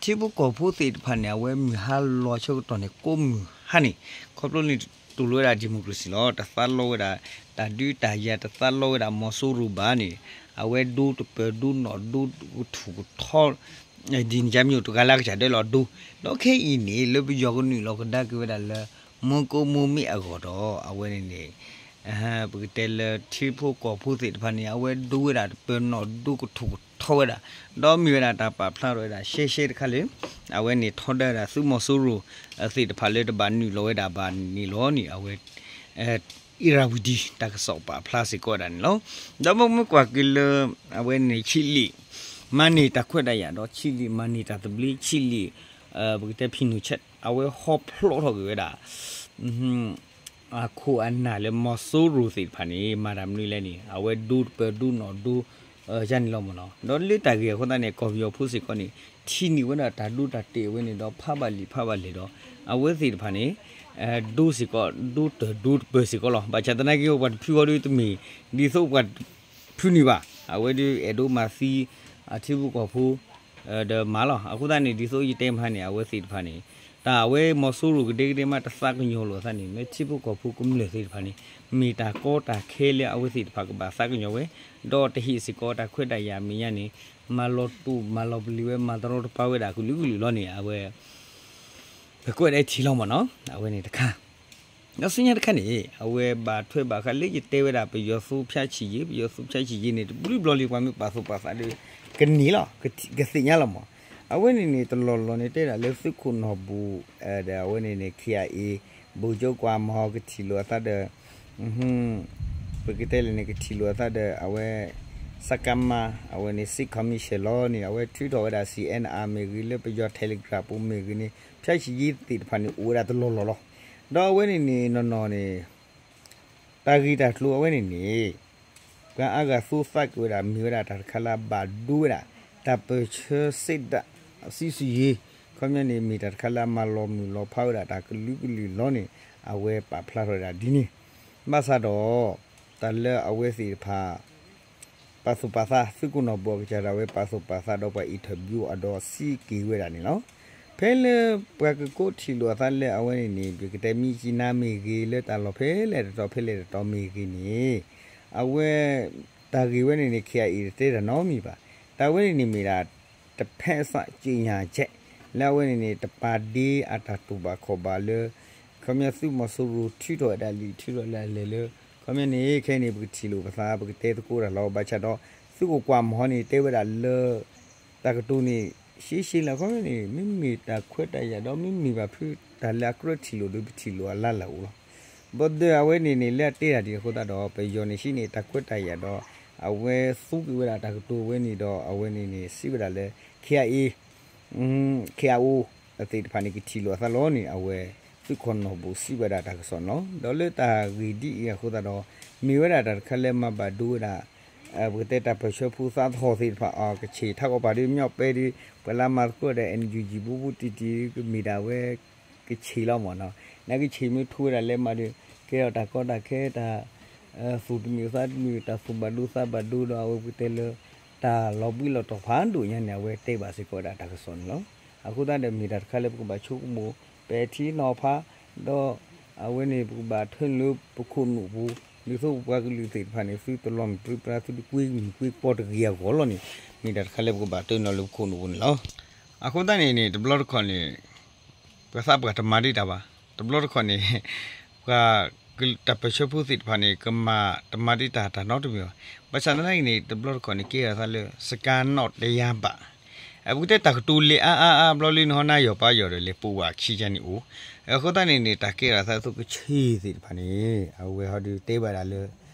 ထံဖိကီၢ်ဖိသ့ၣ်တဖၣ်န့ၣ် အဝဲမုၢ်ဟါလီၤဆၢကတီၢ်န့ၣ် ကိးမုၢ်ဟါန့ၣ် ခီဖျိန့ၣ် တူၢ်လိာ်ဝဲဒၣ် democracy လီၤ. တသးလီဝဲဒၣ် တၢ်ဒုးတၢ်ယၤ တသးလီဝဲဒၣ်မီၤစိရိၤဘၣ်န့ၣ် အဝဲဒိတပၢၤဒိနီၣ်ဒိကထူၣ်ကထီ ဒ်န့ၣ်ကမ့ၢ်တဂၤလၢကစၢ်ဒၢလီၤဒိ ဒီးခဲအံၤန့ၣ် လၢပယီၤကနုာ်လီၤကဒါက့ၤဝဲဒၣ်လၢ မူကိမူမ့ၢ်အဂီၢ်ဒီး အဝဲန့ၣ်န့ၣ် ပကတဲလၢထံဖိကီၢ်ဖိသ့ၣ်တဖၣ်န့ၣ် အဝဲဒိဝဲဒၣ်တပၢၤနီၣ်ဒိကထူၣ်ကထီဝဲဒၣ် ဒီးမ့ၢ်ဝဲဒၣ်တၢ်ပာ်ဖျါထီၣ်ဝဲဒၣ်ရှဲရှဲတခါလၢ အဝဲန့ၣ်ထီဒါဝဲဒၣ်သုးမီၤစိရိၤ သ့ၣ်တဖၣ်လၢတဘၣ်နုာ်လီၤဝဲဒၣ်ဘၣ်န့ၣ်လီၤန့ၣ် အဝဲ အ့ရၤဝတံ တၢ်ကစီၣ်ပာ်ဖျါစ့ၢ်ကီးဝဲဒၣ်န့ၣ်လီၤ. ဒီးပမ့ၢ်ကွၢ်က့ၤလၢ အဝဲန့ၣ် ချီလံာ် မၤန့ၢ်တၢ်ခွဲးတၢ်ယာ်ဒီး ချီလံာ်မၤန့ၢ်တၢ်သဘျ့ ချီလံာ် ပကတဲ ဖံနူၣ်ဆဲး အဝဲဟီဖျိးထီၣ်က့ၤဝဲဒၣ် အခိၣ်အနၢ်လၢမီၤစိရိၤသ့ၣ်တဖၣ်န့ၣ် မၤတၢ်မနုၤလဲၣ်န့ၣ် အဝဲဒိတပၢၤဒိနီၣ်ဒိ ယါန့ၣ်လီၤမ့ၢ်နီၤ. ဒီးလၢတၢ်ဂ့ၢ်အဃိသတးန့ၣ် ကီၢ်ပယီၤဖိစ့ၢ်ကီးန့ၣ် ထံၣ်န့ၢ်ဝဲဒၣ်တၢ်ဒိတၢ်တဲာ်အဝဲန့ၣ်ဒီး ဖးဘၣ်လံာ်ဖးဘၣ်လဲၢ်ဒီး အဝဲသ့ၣ်တဖၣ်န့ၣ် ဒိစ့ၢ်ကီး ဒိတၢၢ်ဒိတပၢၤစ့ၢ်ကီးလီၤ. ဘၣ်ဆၣ်သနာ်က့ ပှၤတဖုဃီဒီးတမ့ၢ် ဒ်သိးပှၤတဖုန့ၣ်ဘၣ်. အဝဲဒုးအဲၣ်ဒိးမၤသံ အထံဖိကီၢ်ဖိ ဒီးမၤလီၤ. အဃိသတးန့ၣ် ဒ်သိးယတဲမဟါန့ၣ် အဝဲသ့ၣ်တဖၣ်န့ၣ် တၢ်အဝဲမီၤစိရိၤကဒဲကဒဲမး တသးကညီၤလိာ်အသးန့ၣ် လၢထံဖိကီၢ်ဖိကမျၢၢ်သ့ၣ်တဖၣ်န့ၣ် မ့ၢ်တၢ်ကီတၢ်ခဲလၢအဝဲသ့ၣ်တဖၣ်ကဘၣ်သးကညီၤဝဲ ဒီးတဟ့ၣ်စ့ၢ်ကီးတၢ်ခွဲးတၢ်ယာ်မဲာ်ညါန့ၣ် မၤလီၤတူာ်မၤလီၤပျံၤဝဲ မၤတရီတပါဝဲဒၣ်ကလုာ်ကလုာ်လီၤန့ၣ် အဝဲ ပကွဲးဒၣ်ထံၣ်လီၤမ့ၢ်နီၤ အဝဲန့ၣ်တခါ ဒီးဆူညါတခါန့ၣ် အဝဲဘၣ်ထွဲဘၣ်ဃးလၢယတဲဝဲဒၣ် ပယီၤသုးဖၠၣ်ဆံၣ်ယ့ၤ ပယီၤသုးဖၠၣ်ဆံၣ်ယ့ၤန့ၣ် တဘျုးဘျီလံ ပှၤမ့ၢ်ပာ်သူၣ်ပာ်သးဒီး ကန့ၢ်လီၤ ကသ့ၣ်ညါလီၤမး. အဝဲန့ၣ်န့ၣ် တလီၢ်လီၢ်န့ၣ် တဲဒၣ်လၢသုးခိၣ်နီၢ်ဘူၣ် ဒီးအဝဲန့ၣ်န့ၣ် ခ့ၣ်အ့ၣ် ဘူၣ်ကၠိကွၢ်မီၤ ကထံၣ်လိာ်အသးဒီး ပကတဲလဲၣ်န့ၣ် ကထံၣ်လိာ်အသးဒီး အဝဲ စကမ အဝဲန့ၣ် စစ်ကော်မရှင် လီၤန့ၣ် အဝဲထုးထီၣ်ဝဲဒၣ် CNR မ့ၢ်ဂ့ၤ လၢပယီၤ Telegram ပူၤမ့ၢ်ဂ့ၤန့ၣ် ဖၠၣ်ဆံၣ်ယ့ၤသ့ၣ်တဖၣ်န့ၣ် အိၣ်ဝဲဒၣ်တလီၢ်လီၢ်လီၤ. ဒီးအဝဲန့ၣ်န့ၣ် နီၢ်နီၢ်န့ၣ် တၢ်ဂ့ၢ်တၢ်ကျိၤအဝဲန့ၣ်န့ၣ် ပှၤအါဂၤသူသးက့ၤဝဲဒၣ် မ့ၢ်ဝဲဒၣ်တၢ်တခါလၢအဘၣ်ဒိဝဲဒၣ် တၢ်ပၢၢ်ဆၢစ့ဒၣ် စံစံယ့ၤ ခီပညီန့ၣ် မ့ၢ်တၢ်တခါလၢအမၤလီၤမုၢ်လီၤဖးဝဲဒၣ်တၢ်ကလုာ်ကလုာ်လီၤန့ၣ် အဝဲပာ်ဖျါထီၣ်ဝဲဒၣ်ဒ်န့ၣ် ဘၣ်ဆၣ်ဒီး တၢ်လၢအဝဲသ့ၣ်တဖၣ် ပာ်သူၣ်ပာ်သး သုးခိၣ်နီၢ်ဘူၣ်အကစၢ်ဒၣ်ဝဲ ပာ်သူၣ်ပာ်သးဒီးပှၤ interview အဒီးစံးက့ၤဝဲဒၣ်န့ၣ်လီၤ. ဖဲလၢပှၤကကိးထံၣ်လိာ်အသးလၢအဝဲန့ၣ်န့ၣ် ပကတဲမြစ်ကြီးနား မ့ၢ်ဂ့ၤ လၢတၢ်လီၢ်ဖဲလဲၣ်တတီၤဖဲလဲၣ်တတီၤမ့ၢ်ဂ့ၤန့ၣ် အဝဲ တၢ်ဂ့ၢ်ဝဲန့ၣ်န့ၣ် ခ့ၣ်အ့ၣ် တတဲတၢ်နီတမံၤဘၣ်. တၢ်ဝဲန့ၣ်န့ၣ်မ့ၢ်ဒၣ် တဖက်သတ်ကြေညာချက် လၢအဝဲန့ၣ်န့ၣ် တပာ်ဒ့အတၢ်တူၢ်ဘၣ်ခီၣ်ဘၣ်လၢ ခီပညီသုးမီၤစိရိၤထုးထီၣ်ဝဲဒၣ်လံာ်ထုးထီၣ်လၢအလဲၤလၢ ခီပညီန့ၣ် ခဲအံၤန့ၣ် ပကထံၣ်လိာ်ပသး ပကတဲသကိးတၢ်လီၤ. ဘၣ်ဆၣ်ဒီး သုးခိၣ်ကွၢ်မီၤန့ၣ် တဲဝဲဒၣ်လၢ တၢ်ကတိၤန့ၣ် ရှဲရှဲလၢ ခီပညီန့ၣ် မ့မ့ၢ်တၢ်ခွဲးတၢ်ယာ်ဒီး မ့မ့ၢ်ဘၣ်ဖုးတၢ်လၢအကြၢးထံၣ်လိာ်ဒီး ပထံၣ်လိာ်အလၢ်လၢ်အိၣ်လီၤ. ဘၣ်ဒီးအဝဲန့ၣ်န့ၣ် လၢအတဲတၢ်ဒ်အဃိသတးဒီး ပယီၤန့ၣ် ဟံးန့ၢ်တၢ်ခွဲးတၢ်ယာ်ဒီး အဝဲသူက့ၤဝဲဒၣ်တၢ်ကတိၤဝဲန့ၣ်ဒီး အဝဲန့ၣ်န့ၣ် စံးဝဲဒၣ်လၢ ခ့ၣ်အ့ၣ် ခ့ၣ်အ့ၣ် အသ့ၣ်တဖၣ်န့ၣ် ကထံၣ်လိာ်အသးလီၤန့ၣ် အဝဲ သုးခိၣ်နီၢ်ဘူၣ်စံးဝဲဒၣ်တၢ်ကစီၣ်န့ၣ်လီၤ. ဒီးလၢတၢ်ဂ့ၢ်ဒ်အံၤအဃိသတးဒီး မ့ၢ်ဝဲဒၣ်တၢ်တခါလၢမၤဘၣ်ဒိဝဲဒၣ် ပကတဲတၢ်ပၢၢ်ဆၢဖိသးသဟီၣ်သ့ၣ်တဖၣ် အကဆ့ၣ်ထးကီၢ်ပၤဒီး မ့ၢ်ပဲဒီး ပှၤလၢမၤသကိးဒီး NUG ဘူးဘူးတံၢ်တံၢ် ကမ့ၢ်ဒၣ်ဝဲ ကဆ့ၣ်လီၤမ့ၢ်နီၤ. နာ်က့ဆ့ၣ်မ့ၢ်ထူဝဲဒၣ်လၢမၤဒီး ကဲထီၣ်တၢ်ကီတၢ်ခဲ တၢ်သူၣ်တမုာ်သးတမုာ် တၢ်သူၣ်ဘၣ်ဒိသးဘၣ်ဒိဒီး အဝဲပကတဲလၢ တၢ်လီၤဘှံးလီၤတီၤဖးဒိၣ်ညါန့ၣ် အဝဲတဲဘၣ်စ့ၢ်ကီးဝဲဒၣ်တၢ်ကစီၣ်န့ၣ်လီၤ. အဃိသတးဒီးမ့ၢ်တၢ်တခါလၢပကဘၣ်ဆိကမိၣ် ပဲာ်ထံနီၤဖး ဒီး အဝဲန့ၣ်ပကဘၣ်ထၢနုာ်လၢပခိၣ်နူာ်ပူၤ ဒ်သိးပပှၤကလုာ်သ့ၣ်တဖၣ်န့ၣ် သုတလီၤမုၢ်ပြံပြါ သုတကွ့မုၢ်ကွ့ကပီၤတဂ့ၤအဂီၢ်လီၤန့ၣ် မ့ၢ်တၢ်တခါလၢပကဘၣ်ထၢနုာ်လၢပခိၣ်နူာ်ပူၤန့ၣ်လီၤ. အဃိသတးန့ၣ်န့ၣ် တဘျီတခီၣ်န့ၣ် ပှၤသးပှၢ်တမၤဒံးတၢ်ဘၣ်. တဘျီတခီၣ်န့ၣ် ပှၤ တၢ်ပၢၢ်ဆၢဖိသ့ၣ်တဖၣ်န့ၣ် ကမၤ တမၤဒံးတၢ်တၢ်နီတမံၤဘၣ်. ဘၣ်ဆၣ်သနာ်က့န့ၣ် တဘျီတခီၣ်န့ၣ် ကဲထီၣ်သးလၢ စကားနောက်တရားဘၣ်. ပကတဲတၢ်ကတိၤလဲၤအါအါအါဘျီလၢနဟီနါယီၢ်ပၢ်ယီၢ်ဒီး လဲၤပိာ်ဝဲခံကန့ၣ်အိၣ်. အဃိသတးန့ၣ်န့ၣ် တၢ်ကဲထီၣ်သးသိးကဆ့ၣ်သ့ၣ်တဖၣ်န့ၣ် အဝဲဟီဒုးတဲဘၣ်ဒၣ်လၢ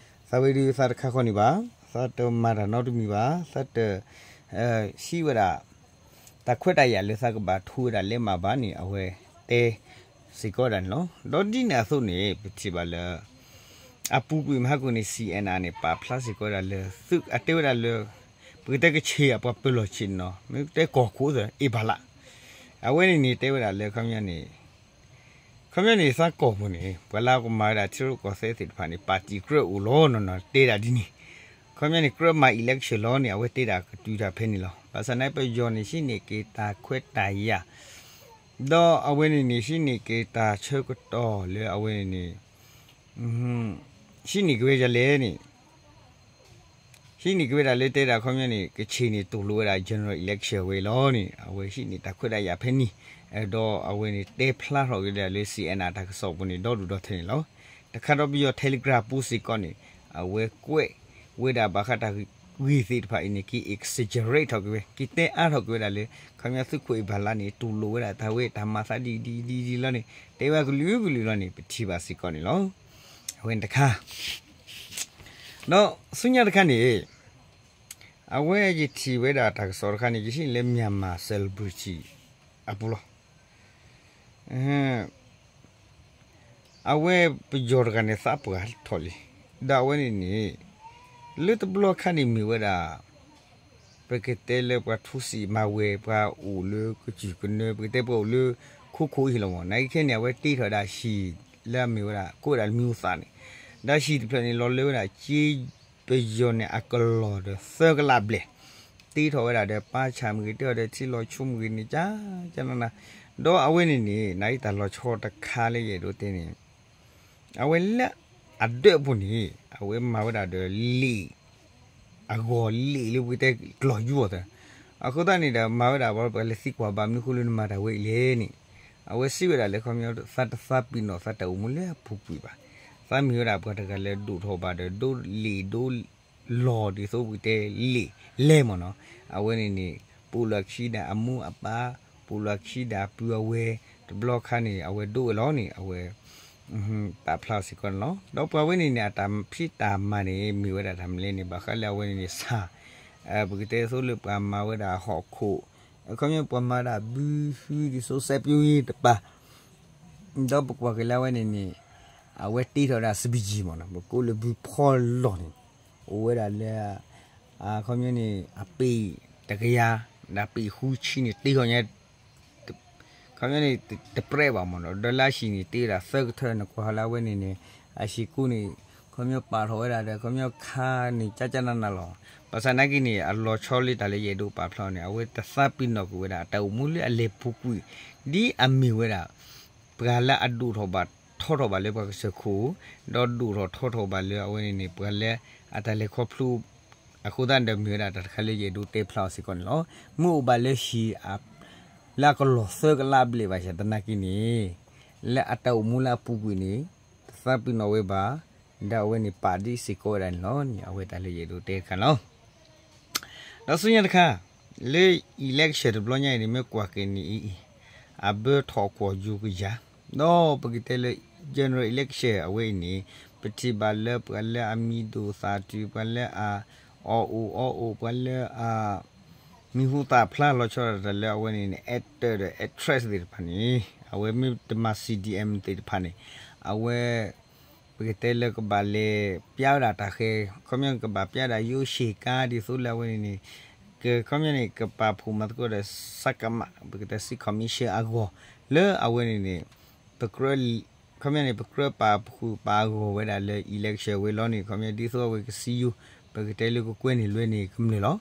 သးဝဲဒုးသးတခါဃီန့ၣ်ဘၣ်, သးတမၤတၢ်နီတမံၤဘၣ်, သးတ ဟံးဝဲဒၣ် တၢ်ခွဲးတၢ်ယာ်လၢသးကဘၣ်ထူဝဲဒၣ်လဲးမးဘၣ်န့ၣ် အဝဲတဲ စ့ၢ်ကီးဝဲဒၣ်န့ၣ်လီၤ. ဒီးဒ်န့ၣ်အသိးန့ၣ် ပထံၣ်ဘၣ်လၢ အပူၤကွံာ်မဟါကိၣ်န့ၣ် C N R န့ၣ် ပာ်ဖျါစ့ၢ်ကီးဝဲဒၣ်လၢ သုးအတဲဝဲဒၣ်လၢ ပကတဲကဆ့ၣ်အပှၤပၢၤလီၢ်ဆ့ၣ်နီၤ မ့ၢ်တဲကီၢ်ခိၣ်သၢ အ့ၣ်ဖးလး အဝဲန့ၣ်န့ၣ် တဲဝဲဒၣ်လၢခီပညီန့ၣ် ခီပညီန့ၣ် သးကီၢ်ပူၤန့ၣ် ပှၤလၢကမၤဝဲဒၣ်ထံရူၢ်ကီၢ်သဲးသ့ၣ်တဖၣ်န့ၣ် ပၣ်တံၣ်ကြၢးအိၣ်လီၤနီၤနီၤ တဲဒၣ်ဒ်န့ၣ် ခီပညီန့ၣ် ကြၢးမၤ election လီၤန့ၣ် အဝဲတဲဒၣ်ကတုၤတၢ်ဖဲန့ၣ်လီၤ. ဘၣ်ဆၣ်န့ၣ် ပယီၤန့ၣ် ဟံးန့ၢ်က့ၤတၢ်ခွဲးတၢ်ယာ် ဒီးအဝဲန့ၣ်န့ၣ် ဟံးန့ၢ်က့ၤတၢ်ဆၢကတီၢ်လၢအဝဲန့ၣ်န့ၣ် ဟံးန့ၢ်က့ၤဝဲဒ်လဲၣ်န့ၣ် ဟံးန့ၢ်က့ၤဝဲဒၣ်လၢတဲဒၣ်ခီပညီန့ၣ် ကဆ့ၣ်န့ၣ် တူၢ်လိာ်ဝဲဒၣ် general election ဝဲလီၤန့ၣ် အဝဲဟံးန့ၢ်တၢ်ခွဲးတၢ်ယာ်ဖဲန့ၣ် ဒီးအဝဲန့ၣ်တဲဖျါထီၣ်က့ၤဒၣ်လၢ C N R တၢ်ကစီၣ်ပူၤန့ၣ် ဒီဒူၣ်ဒီထၢန့ၣ်လီၤ. တခါဒီးပယီၤ Telegram ပူၤစ့ၢ်ကီးန့ၣ် အဝဲကွဲးဝဲဒၣ်ဘၣ်ဃးတၢ်ဂ့ၢ်သ့ၣ်တဖၣ်အံၤန့ၣ် က့ၤ exaggerate ထီၣ်က့ၤဝဲ က့ၤတဲအါထီၣ်က့ၤဝဲဒၣ်လၢ ခီပညီသုးခိၣ်အ့ၣ်ဖးလးန့ၣ် တူၢ်လိာ်ဝဲဒၣ်တၢ်ဝဲတၢ်မၤသးဒ်ဒ်ဒ်ဒ်လီၤန့ၣ် တဲဝဲကလုာ်ကလုာ်လီၤန့ၣ် ပထံၣ်ဘၣ်စ့ၢ်ကီးန့ၣ်လီၤ. အဝဲန့ၣ်တခါ ဒီးဆူညါတခါန့ၣ် အဝဲယထံၣ်ဝဲဒၣ်တၢ်ကစီၣ်တခါန့ၣ် ယထံၣ်လၢ Myanmar celebrity အပူၤလီၤ. အဝဲပယီၤတဂၤန့ၣ်သးပှၢ်ထီၣ်လံ. ဒီးအဝဲန့ၣ်န့ၣ် လၢတဘျီခါန့ၣ်မ့ၢ်ဝဲဒၣ် ပကတဲလၢပှၤထူစံးမၤဝဲၤ ပှၤအိၣ်လၢကစၢၢ်ကနၢ ပကတဲပှၤအိၣ်လၢခိခိၣ်အဟံၣ်လီၤမး နာ်က့ခဲန့ၣ် အဝဲတ့ထီၣ်ဝဲဒၣ်ဟံၣ်လၢအမ့ၢ်ဝဲဒၣ် ကိးဝဲဒၣ်လၢမံၤဟူသးန့ၣ် ဒီးဟံၣ်တဖျၢၣ်န့ၣ် လီၤလၢဝဲဒၣ်က့ ပယီၤန့ၣ်အကလီၢ်ဒီးသၢကလးဘျဲၣ် တ့ထီၣ်ဝဲဒၣ်ဒီးပၢ်ဆၣ်မ့ၢ်ဂ့ၤ တ့ထီၣ်ဒီးထံလီၤဆိမ့ၢ်ဂ့ၤန့ၣ် ကကနန ဒီးအဝဲန့ၣ်န့ၣ် နာ်က့တၢ်လီၤဆီတခါလၢယအဲၣ်ဒိးတဲန့ၣ် အဝဲလၢအဒၢးပူၤန့ၣ် အဝဲမၤဝဲဒၣ်ဒီးလံာ် အဂီၢ်လံာ်လၢပကတဲကျီၢ်ယူအီၤသၢ အဃိသတးန့ၣ်ဒီး မၤဝဲဒၣ်ပှၤလၢသံကွၢ်ဘၣ်မနုၤအဃိလၢနမၤတၢ်ဝဲအံၤလဲၣ်န့ၣ် အဝဲစံးဝဲဒၣ်လၢခီပညီ သးတသးပ့ၤနီၣ်သးတၢ်အိၣ်မူလၢအပူၤကွံာ်ဘၣ်. သးမ့ၢ်ဝဲဒၣ်ပှၤတဂၤလၢဒိၣ်ထီၣ်ဘၣ်ဒီးဒိးလံာ်ဒိးလီၢ်ဒ်သိးပကတဲလံာ်လဲၢ်မ့ၢ်နီၤ အဝဲန့ၣ်န့ၣ် ပိာ်လီၢ်ခံဒၣ်အမိၢ်အပၢ် ပိာ်လီၢ်ခံဒၣ်အပုၢ်အဝဲၢ် တဘျီခါန့ၣ် အဝဲဒိးဝဲလီၤန့ၣ် အဝဲ ပာ်ဖျါစ့ၢ်ကီးန့ၣ်လီၤ. ဒီးပှၤဝဲန့ၣ်န့ၣ် အတၢ်ဖံးတၢ်မၤန့ၣ် မ့ၢ်ဝဲဒၣ်တၢ်မနုၤလဲၣ်န့ၣ် ဘၣ်ဃးလၢအဝဲန့ၣ်န့ၣ် ဆၣ် ပကတဲသိးလၢပှၤမၤဝဲဒၣ်ဟီၣ်ခိၣ် အခီပညီပှၤမၤဒၣ်ဘုဟုဒ်သိးစဲးပၠူဂ့ၤတပၤ ဒီးပကွၢ်က့ၤလၢအဝဲန့ၣ်န့ၣ် အဝဲတ့ထီၣ်ဒၣ် စပံးကၠံၣ်မ့ၢ်နီၤ ပကိးလၢဘုဖီလီၢ်န့ၣ် အိၣ်ဝဲဒၣ်လၢ အခီပညီန့ၣ် အပ့ၢ်တကယၤ ဒီးပ့ၢ်ဃုဆံန့ၣ် တ့ထီၣ်ညါ ခီပညီန့ၣ် တပြဲးဘၣ်မ့ၢ်နီၤ ဒီးလၢအဟံၣ်န့ၣ် တ့ဝဲဒၣ်သၢကထၢ နကွၢ်လၢအဝဲန့ၣ်န့ၣ် အဟံၣ်ကိးန့ၣ် ခီပညီပာ်ထီၣ်ဝဲဒၣ်ဒီး ခီပညီခါန့ၣ် ကကနနလီၤ. ဘၣ်ဆၣ်နာ်က့န့ၣ် အလီၤဆီလၢတၢ်လၢယအဲၣ်ဒိးပာ်ဖျါန့ၣ် အဝဲတသးပ့ၤနီၣ်ကွံာ်ဝဲဒၣ် အတၢ်အိၣ်မူလၢအလဲၤပူၤကွံာ် ဒ်အမ့ၢ်ဝဲဒၣ် ပှၤလၢအဒိၣ်ထီၣ်ဘၣ်ထီထီၣ်ဘၣ်လၢပှၤကစၢၢ်ခိၣ် ဒီးဒိၣ်ထီၣ်ထီထီၣ်ဘၣ်လၢအဝဲန့ၣ်န့ၣ် ပှၤလၢအတၢ်လဲၤခီဖျိ အဃိသတးဒီးမ့ၢ်ဝဲဒၣ်တၢ်တခါလၢယအဲၣ်ဒိးတဲဖျါအီၤစ့ၢ်ကီးန့ၣ်လီၤ. မ့ၢ်အိၣ်ဘၣ်လၢဟံၣ် လၢအကလီၢ်သၢကလးဘျဲၣ်ဘၣ်ဆၣ်သနာ်က့န့ၣ် လၢအတၢ်အိၣ်မူလၢအပူၤကွံာ်န့ၣ် တသးပ့ၤနီၣ်ဝဲဘၣ် ဒီးအဝဲန့ၣ်ပာ်ဒ်စ့ၢ်ကီးဝဲဒၣ်န့ၣ်လီၤန့ၣ် အဝဲတၢ်လၢယအဲၣ်ဒိးတဲတခါလီၤ. ဒီးဆူညါတခါ လၢ election တဘျီညါအံၤန့ၣ် မ့ၢ်ကွၢ်က့ၤန့ၣ်အံၤ အဘၢထီၣ်ကွီၢ်ယူၤကယၤ ဒီးပကတဲလၢ general election အဝဲအံၤန့ၣ် ပထံၣ်ဘၣ်လၢပှၤလၢအမံၤဒိၣ်သၣ်တုၤ ပှၤလၢအ အီၣ်အိၣ်အီအိၣ် ပှၤလၢအ မံၤဟူသၣ်ဖျါလီၤဆီဒၣ်တၢ်လၢအဝဲန့ၣ်န့ၣ် actor ဒီး actress သ့ၣ်တဖၣ်န့ၣ် အဝဲမ့ၢ်တမၤ C D M သ့ၣ်တဖၣ်န့ၣ် အဝဲ ပကတဲလၢကဘၣ်လဲၤပျါဝဲဒၣ်တၢ်ဃဲ ခီပညီကဘၣ်ပျါဒၣ်ယိးဆ့ၣ်ကါဒ်သိးလၢအဝဲန့ၣ်န့ၣ် ခီပညီန့ၣ် ကပာ်ဖှိၣ်မၤသကိးဒီး စကမ ပကတဲ စစ်ကော်မရှင် အဂီၢ် လၢအဝဲန့ၣ်န့ၣ် ပကြၢး ခီပညီန့ၣ် ပကြၢးပာ်ဖှိၣ်ပာ်အဂီၢ်ဝဲဒၣ်လၢ election ဝဲလီၤန့ၣ် ခီပညီဒ်သိးအဝဲကစံယိၤ ပကတဲလၢကကွဲန့ၢ်လွဲန့ၣ်ကမျၢၢ်လီၤ.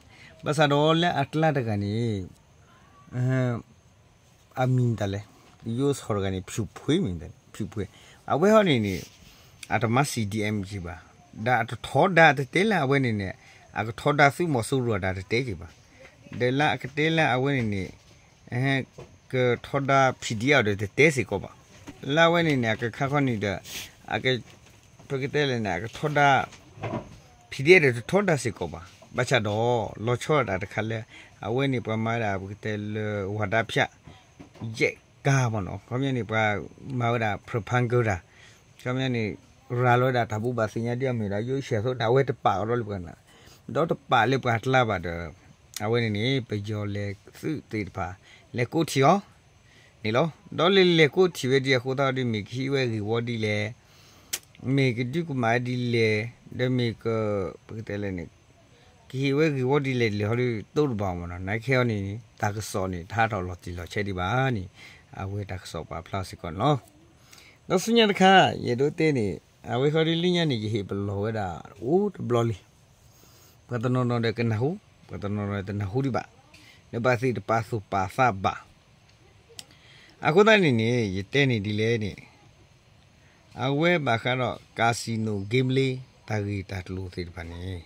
ဘၣ်ဆၣ်ဒီးလၢအကျါတဂၤန့ၣ် အမံၤမတၤလဲၣ်, ယိၤဆီၣ်တဂၤန့ၣ် ဖြူၣ်ဖှိၣ်မ့ၢ်မတၤလဲၣ်, ဖြူၣ်ဖှိၣ်, အဝဲဟီန့ၣ်န့ၣ် အတမၤ C D M က့ၤဘၣ်, ဒီးအတထီဒါတတဲလၢအဝဲန့ၣ်န့ၣ် အကထီဒါသုးမီၤစိရိၤဒီးတတဲက့ၤဘၣ်, ဒီးလၢအကတဲလၢအဝဲန့ၣ်န့ၣ် ကထီဒါ P D F ဒီးတတဲစ့ၢ်ကီးဘၣ်, လၢအဝဲန့ၣ်န့ၣ် အကခါခီန့ၣ်ဒီး ပကတဲလဲၣ်န့ၣ် အကထီဒါ P D F ဒီးတထီဒါစ့ၢ်ကီးဘၣ်, ဘၣ်ဆၣ်ဒီး လီၤဆီဒၣ်တၢ်တခါလၢ အဝဲန့ၣ်ပှၤမၤဝဲဒၣ် ပကတဲလၢ ဝါဒဖြန့် ယဲၢ်ကါမ့ၢ်နီၤ, ခီပညီန့ၣ် ပှၤမၤဝဲဒၣ် propaganda ခီပညီန့ၣ် ရၤလီၤဝဲဒၣ်တၢ်ဘိးဘၣ်သ့ၣ်ညါဒ်အမ့ၢ်ဒီး ယိၤဆဲးအသိးန့ၣ် အဝဲတပာ်ကဒီးလၢပှၤနၤ, ဒီးတပာ်လၢပှၤကျါဘၣ်ဒီး အဝဲန့ၣ်န့ၣ် ပယီၤလဲၤသုးသ့ၣ်တဖၣ် လဲၤကိးထံၣ်အီၤ န့ၣ်လီၤ. ဒီးလဲၤလဲၤကိးထံၣ်ဝဲဒ်အဃိသတးဒီး မ့ၢ်ကဟ့ၣ်ဝဲဂ့ၢ်ဝီဒ်လဲၣ်, မ့ၢ်ကဒုးကမၣ်ဒ်လဲၣ်, ဒီးမ့ၢ်က, ပကတဲလဲၣ်န့ၣ်, ကဟ့ၣ်ဝဲဂ့ၢ်ဝီဒ်လဲၣ်လဲၣ်ဟီဒီး တိၢ်တဘၣ်မ့ၢ်နီၤ, နာ်က့ဟီန့ၣ် တၢ်ကစီၣ်န့ၣ် တဟးထီၣ်လီၤတံၢ်လီၤဆဲးဒံးဘၣ်န့ၣ်, အဝဲတၢ်ကစီၣ်ပာ်ဖျါစ့ၢ်ကီးန့ၣ်လီၤ. ဒီးဆူညါတခါ ယအဲၣ်ဒိးတဲန့ၣ် အဝဲဃီဒီးလၢညါန့ၣ် ယဟ့ၣ်ပလီၢ်ဝဲဒၣ်အိၣ်တဘျီလံ. ပှၤတနီၤနီၤဒီးကနၢ်ဟူ, ပှၤတနီၤနီၤတနၢ်ဟူဒံးဘၣ်, ဒီးဘၣ်သ့ၣ်တပာ်သူၣ်ပာ်သးဘၣ်. အဃိသတးန့ၣ်န့ၣ် ယတဲန့ၣ်ဒ်လဲၣ်န့ၣ်, အဝဲဘၣ်ဃးဒီး casino gambling တၢ်ဂ့ၢ်တၢ်ကျိၤသ့ၣ်တဖၣ်န့ၣ်,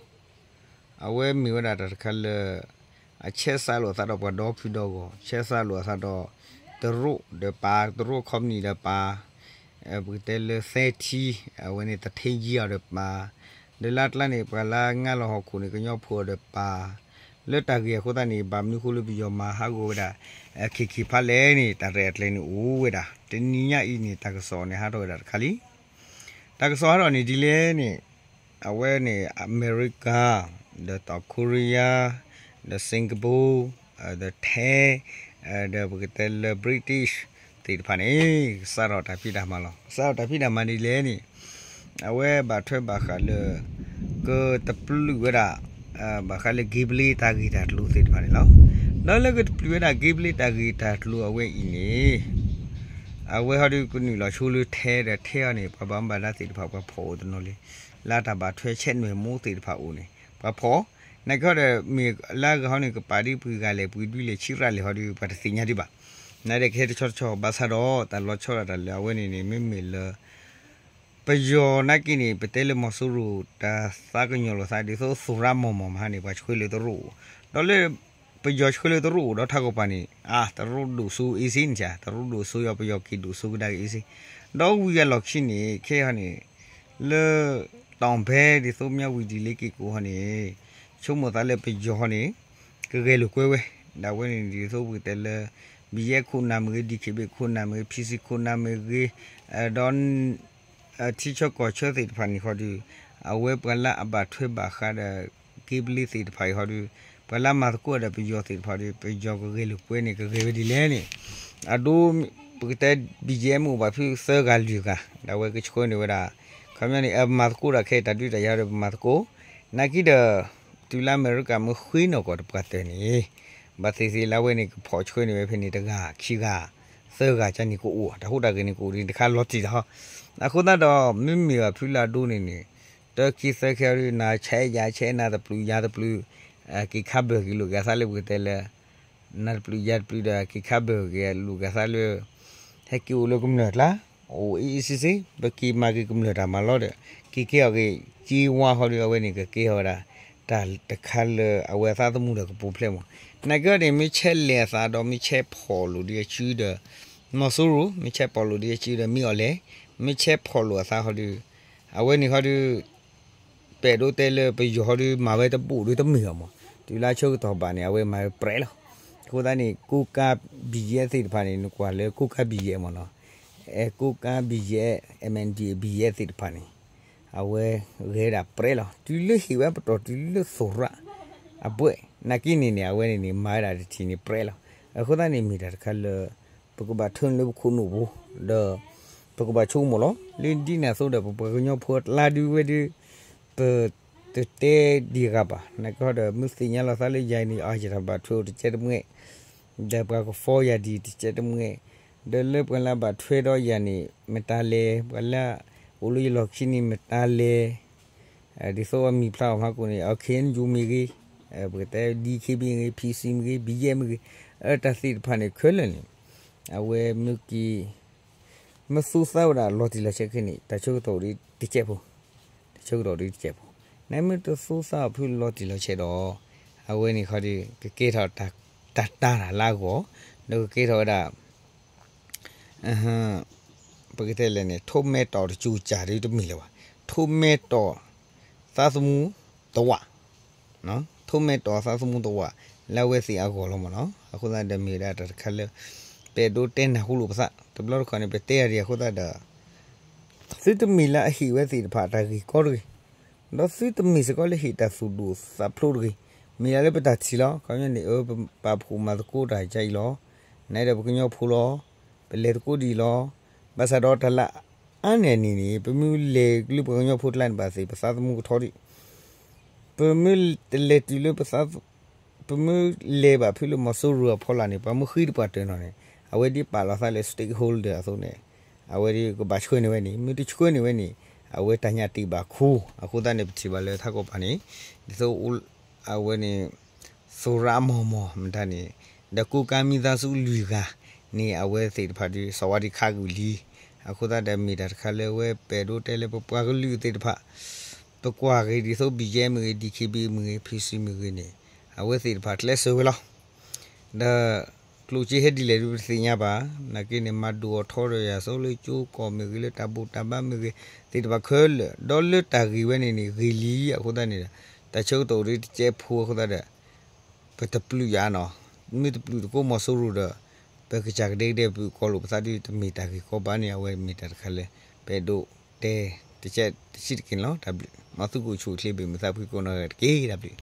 အဝဲမ့ၢ်ဝဲဒၣ်တၢ်တခါလၢ အဆဲးစးလိာ်အသးဒီးပှၤဒီဖုဒီဂီၢ်, ဆဲးစးလိာ်အသးဒီး တရူးဒီးပၢ်, တရူးခီပနံၣ်ဒီးပၢ်, ပကတဲလၢသဲထံ, အဝဲန့ၣ်သထ့ယံအီၤဒီးပၢ်, ဒီးလၢအကျါန့ၣ် ပှၤလၢငါလီၤဟီၣ်ခိၣ်န့ၣ် ကညီဖိအီၤဒီးပၢ်, လၢတၢ်ဂ့ၢ်အဃိသတးန့ၣ် ဘၣ်မနုၤအဃိလၢပယီၤမၤဟးဂီၤဝဲဒၣ် ခ့ၣ်ခ့ၣ်ဖးလဲၢ်န့ၣ် တၢ်ရဲၣ်တၢ်ကျဲၤန့ၣ်အိၣ်ဝဲဒၣ်. တနံၤညါအံၤန့ၣ် တၢ်ကစီၣ်န့ၣ်ဟးထီၣ်ဝဲဒၣ်တခါလံ. တၢ်ကစီၣ်ဟးထီၣ်န့ၣ်ဒ်လဲၣ်န့ၣ်, အဝဲန့ၣ် အမဲရကၤ, ဒီး South Korea, ဒီး Singapore, ဒီး Thai, ဒီးပကတဲလၢ British သ့ၣ်တဖၣ်န့ၣ် ကစးထီၣ်တၢ်ဖံးတၢ်မၤလီၤ. ကစးထီၣ်တၢ်ဖံးတၢ်မၤဒ်လဲၣ်န့ၣ်, အဝဲဘၣ်ထွဲဘၣ်ဃးလၢ ကတပျုာ်ဝဲဒၣ် ဘၣ်ဃးလၢ gambling တၢ်ဂ့ၢ်တၢ်ကျိၤသ့ၣ်တဖၣ်န့ၣ်လီၤ. ဒီးလၢကတပျုာ်ဝဲဒၣ် gambling တၢ်ဂ့ၢ်တၢ်ကျိၤအဝဲအံၤန့ၣ်, အဝဲဟီဒီးကနုာ်လီၤဆိလၢထဲဒီးထဲအီၤန့ၣ် ပှၤဘၣ်မူဘၣ်ဒါသ့ၣ်တဖၣ် ပှၤဖီၣ်အိၣ်တနီၤလံ. လၢတၢ်ဘၣ်ထွဲဆဲးနွဲၣ်မိသ့ၣ်တဖၣ်အိၣ်န့ၣ် ပှၤဖီၣ်, နာ်က့ဟီဒီး မ့ၢ်လၢအဂၤဟီန့ၣ် ကပာ်ဒ်ပှၤဂၤလဲၣ် ပှၤဒုလဲၣ် ဆံးရၣ်လဲၣ်ဟီဒီး ပှၤတသ့ၣ်ညါဒံးဘၣ်. နာ်က့ဒီးကဟဲတဆီတဆီ ဘၣ်ဆၣ်ဒီး တၢ်လီၤဆီဒၣ်တၢ်လၢအဝဲန့ၣ်န့ၣ် မ့မ့ၢ်လၢ ပယီၤနာ်က့န့ၣ် ပတဲလၢမီၤစိရိၤ တၢ်သးကညီၤလိာ်သးဒ်သိးသူၣ်ရၣ်မီၢ်မီၢ်မဟါန့ၣ် ပှၤဆှၢလၢတရူးအိၣ်, ဒီးလၢ ပယီၤဆှၢလၢတရူးအိၣ်ဒီးထးကီၢ်ပၤန့ၣ် အါ တရူးဒိၣ်စိ easy န့ၣ် တရူးဒိၣ်စိယီၤ ပယီၤက့ၤဒိၣ်စိကဒါက့ၤ easy. ဒီးဝံၤအလီၢ်ခံန့ၣ် ခဲအံၤဟီန့ၣ် လၢ တီၢ်ဖဲဒ်သိးမၠၣ်ဝံၤဒ်လ့က့ၤကိးဟီန့ၣ် ဆိကမိၣ်သးလၢပယီၤဟီန့ၣ် ကဂဲၤလိာ်ကွဲဝဲ, ဒ်ဝဲန့ၣ်ဒ်သိးပကတဲလၢ BGF ခိၣ်နၢ်မ့ၢ်ဂ့ၤ DKBA ခိၣ်နၢ်မ့ၢ်ဂ့ၤ PC ခိၣ်နၢ်မ့ၢ်ဂ့ၤ, ဒီး ထံဆၢကီၢ်ဆၢသ့ၣ်တဖၣ်န့ၣ်ဃီဒီး အဝဲပှၤလၢအဘၣ်ထွဲဘၣ်ဃးဒီး gambling သ့ၣ်တဖၣ်အံၤဃီဒီး ပှၤလၢမၤသကိးဒီးပယီၤသ့ၣ်တဖၣ်ဒီး ပယီၤကဂဲၤလိာ်ကွဲန့ၣ် ကဂဲၤဝဲဒ်လဲၣ်န့ၣ် အဒိ ပကတဲ BGF မ့ၢ်အိၣ်ဘၣ်ဖုသၢဂၤလွံၢ်ဂၤ ဒ်ဝဲကဆှၢန့ၢ်ဝဲဒၣ် ခီပညီန့ၣ် အမၤသကိးဒီးခဲအံၤတၢ်ဒုးတၢ်ယၤဒီးပမၤသကိး နာ်က့ဒီး တုၤလၢအမဲရကၤမ့ၢ်ဃ့နီၢ်ကီၢ်တပှၢ်တၢၢ်န့ၣ် ဘၣ်သ့ၣ်သ့ၣ်လၢအဝဲန့ၣ် ကဖီၣ်ဆှၢန့ၢ်ဝဲဖဲန့ၣ် တဂၤ ခံဂၤ သၢဂၤကန့ၣ်ကအိၣ် တၢ်ဟူးတၢ်ဂဲၤန့ၣ်ကအိၣ်ဒ်တခါလီၤတံၢ်လီၤ. အဃိသတးဒီး မ့မ့ၢ်ဘၣ်ဖုလၢအဒိန့ၣ်န့ၣ် တၢ်ခံသၢခဲအံၤ နၤဆဲးယၤဆဲး နၤတပျုာ်ယၤတပျုာ် က့ၤခါဘၢၣ်က့ၤလိာ်က့ၤသးလၢပကတဲလၢ နၤတပျုာ်ယၤတပျုာ်ဒီး က့ၤခါဘၢၣ်က့ၤလိာ်က့ၤသးလၢ ဟဲက့ၤအိၣ်လၢကမျၢၢ်ကျါ အိၣ်အ့ၣ်အ့ၣ်စ့စ့ ပက့ၤမၤက့ၤကမျၢၢ်တၢ်မၤလီၤဒီး က့ၤကဲအီၤက့ၤ က့ၤဝါဃီဒီး အဝဲန့ၣ်ကကဲထီၣ်ဝဲဒၣ် တၢ်တခါလၢအဝဲအသးသမူဒီးကပူၤဖျဲးမး. နာ်က့ဒီး မ့ၢ်ဆဲးလဲၤအသးဒီး မ့ၢ်ဆဲးဖီၣ်လိာ်ဒ်အစုဒီး မီၤစိရိၤ မ့ၢ်ဆဲးဖီၣ်လိာ်ဒ်အစုဒီး မ့ၢ်အီၤလဲၣ် မ့ၢ်ဆဲးဖီၣ်လိာ်အသးဃီဒီး အဝဲန့ၣ်ဃီဒီး ပအဲၣ်ဒိးတဲလၢပယီၤဟီဒီး မၤဝဲတဘိၣ်ဒီးတမ့ၢ်အီၤမး, တုၤလၢအဆၢကတီၢ်ဘၣ်န့ၣ် အဝဲမၤဝဲပြဲးလီၤ. အဃိသတးန့ၣ် ကိးကါ BGF သ့ၣ်တဖၣ်န့ၣ် နကွၢ်လၢကိးကါ BGF မးနီၤ, အဲ ကိးကါ BGF, MNDAA BGF သ့ၣ်တဖၣ်န့ၣ် အဝဲဂဲၤဒၣ်ပြဲးလီၤ. တုၤလၢဟ့ၣ်ဝဲပတီၢ် တုၤလၢသူၣ်ရၣ် အဘှဲၣ် နာ်က့န့ၣ်န့ၣ် အဝဲန့ၣ်န့ၣ် မၤဝဲဒၣ်တထံၣ်န့ၣ်ပြဲးလီၤ. အဃိသတးန့ၣ် မ့ၢ်တၢ်တခါလၢ ပကဘၣ်ထၢနုာ်လၢပခိၣ်နူာ်ပူၤ ဒီး ပကဘၣ်ဆိကမိၣ်လီၤ. လၢဒ်န့ၣ်အသိးဒီး ပပှၤကညီဖိအကျါဒုးဝဲဒုး ပတတဲဒံးဂၤဘၣ်. နာ်က့ဒီး မ့ၢ်သ့ၣ်ညါလီၤသးလၢယၤန့ၣ် အါ ယတၢ်ဘၣ်ထွဲအိၣ်တကဲတမှဲ, ဒီးပှၤကဖီယၤဒံးတကဲတမှဲ, ဒီးလၢပှၤလၢအဘၣ်ထွဲဒီးယၤန့ၣ် မတၤလဲၣ်, ပှၤလၢအအိၣ်လၢယလီၢ်ခံန့ၣ် မတၤလဲၣ် ဒ်သိးအမံၤဖျါအီၤမးကိးန့ၣ် အ ခ့ၣ်အဲၣ်ယူၣ် မ့ၢ်ဂ့ၤ, ပကတဲ DKBA မ့ၢ်ဂ့ၤ, PC မ့ၢ်ဂ့ၤ, BGF မ့ၢ်ဂ့ၤ, အတၢ်သ့ၣ်တဖၣ်န့ၣ် ခဲလၢာ်န့ၣ် အဝဲမ့ၢ်က့ၤ မ့ၢ်သူသးဝဲဒၣ်လီၤတံၢ်လီၤဆဲးခဲအံၤန့ၣ် တၢ်ဆၢကတီၢ်ဒ်တကဲးဖိ, တၢ်ဆၢကတီၢ်ဒ်တကဲးဖိ, နမ့ၢ်တသူသးအီၤဖုလီၤတံၢ်လီၤဆဲးဒီး အဝဲန့ၣ်ခီဒီး ကကဲထီၣ်တၢ်တၢ်တၢ်လၢအဂီၢ်, ဒီးကကဲထီၣ်ဝဲဒၣ် ပကတဲလဲၣ်န့ၣ် ထိၣ်မဲတီၢ်တကၠူၣ်ကၠၢ်ဒ်တမ့ၢ်လၢၤဘၣ်, ထိၣ်မဲတီၢ်သးသမူတဝာ်, ထိၣ်မဲတီၢ်သးသမူတဝာ် လၢအဝဲသ့ၣ်အဂီၢ်လီၤမးနီၤ. အဃိသတးဒီးမ့ၢ်ဝဲဒၣ်တၢ်တခါလၢ ပအဲၣ်ဒိးတဲနၢ်ဟူလိာ်ပသး တဘျီတခီၣ်န့ၣ် ပတဲယၤဒံးအဃိသတးဒီး သုတမ့ၢ်လၢအဟ့ၣ်ဝဲသ့ၣ်တဖၣ်တၢ်ဂ့ၢ်ကီတဂ့ၤ, ဒီးသုတမ့ၢ်စ့ၢ်ကီးလၢဟ့ၣ်တၢ်သူၣ်ဒိၣ်သးဖျိးတဂ့ၤ, မ့ၢ်ဒၣ်လၢပတၢ်ထံၣ်လီၤ. ခီပညီန့ၣ် အၢ ပပာ်ဖှိၣ်မၤသကိးတၢ်ကါအံၤလီၤ. နဒၣ်ပကညီဖိလီၤ. ပလဲၤသကိးဒံးလီၤ. ဘၣ်ဆၣ်ဒီးတၢ်လၢအါန့ၢ်န့ၣ်န့ၣ် ပမ့ၢ်လဲၤလၢပှၤကညီဖိကျါန့ၣ် ဘၣ်သ့ၣ်ပသးသမူကထီဒံး, ပမ့ၢ်တလဲၤတုၤလၢပသး ပမ့ၢ်လဲၤဘၣ်ဖုလၢမီၤစိရိၤအဖီလာ်န့ၣ် ပှၤမ့ၢ်ဃ့တပှၤတၢၢ်နီၤန့ၣ် အဝဲဒ်ပာ်လီၤသးလၢ stakeholder အသိးန့ၣ် အဝဲဒ်ကဘၣ်ဆှၢန့ၢ်ဝဲန့ၣ် မ့ၢ်တဆှၢန့ၢ်ဝဲန့ၣ် အဝဲတၢ်ညၣ်တ့ၢ်ဘၣ်ခိၣ် အဃိသတးန့ၣ် ပထံၣ်ဘၣ်လၢထးကီၢ်ပၤန့ၣ် ဒ်သိး အဝဲန့ၣ် သိၣ်ရၣ်မီၢ်မီၢ်မတၤန့ၣ် ဒီးကိးကါမံသးစူၤလွံၢ်ဂၤန့ၣ် အဝဲသ့ၣ်တဖၣ်ဒီး စီၤဝါဒံခါဂုာ်လံ. အဃိသတးဒီးမ့ၢ်တၢ်တခါလၢအဝဲပအဲၣ်ဒိးတဲလၢပပှၤကလုာ်သ့ၣ်တဖၣ် ပကွၢ်ဂ့ၤဒ်သိး ဘံယဲမ့ၢ်ဂ့ၤ ဒံခ့ဘံမ့ၢ်ဂ့ၤ ဖံစံမ့ၢ်ဂ့ၤန့ၣ် အဝဲသ့ၣ်တဖၣ်ကျဲးစၢးဝဲလီၤ. ဒီးကျိၣ်စ့ဟဲဒ်လဲၣ်ဒ်ပတသ့ၣ်ညါဘၣ်. နာ်က့န့ၣ် မၤဒိၣ်အီၤထီဒီးယၤ ဆိလၢကၠိကီၢ်မ့ၢ်ဂ့ၤ လၢတၢ်ဘူၣ်တၢ်ဘါမ့ၢ်ဂ့ၤ သ့ၣ်တဖၣ်ခဲလၢာ် ဒီးလၢတၢ်ဂ့ၢ်ဝဲန့ၣ်န့ၣ် ဂ့ၤလံအဃိသတးန့ၣ်ဒီး တၢ်ဆၢကတီၢ်အိၣ်ဒ်တကဲးဖိအဃိသတးဒီး ပတပျုာ်ယၤနီၤ. မ့ၢ်တပျုာ်သကိးမီၤစိရိၤဒီး ပကစၢ်ကဒဲကဒဲပျုာ်ကီလိာ်ပသးဒီး တမ့ၢ်တၢ်ဂ့ၢ်ကီဘၣ်န့ၣ် အဝဲမ့ၢ်တၢ်တခါလၢ ပအဲၣ်ဒိးတဲတကဲးတစံးတက့ၢ်န့ၣ်လီၤ. တၢ်ဘျုး မ်သုကအိၣ်ဆူၣ်အိၣ်ချ့ဘၣ် မုာ်သးဖှံကိးနီၢ်ဂၤတက့ၢ်. တၢ်ဘျုး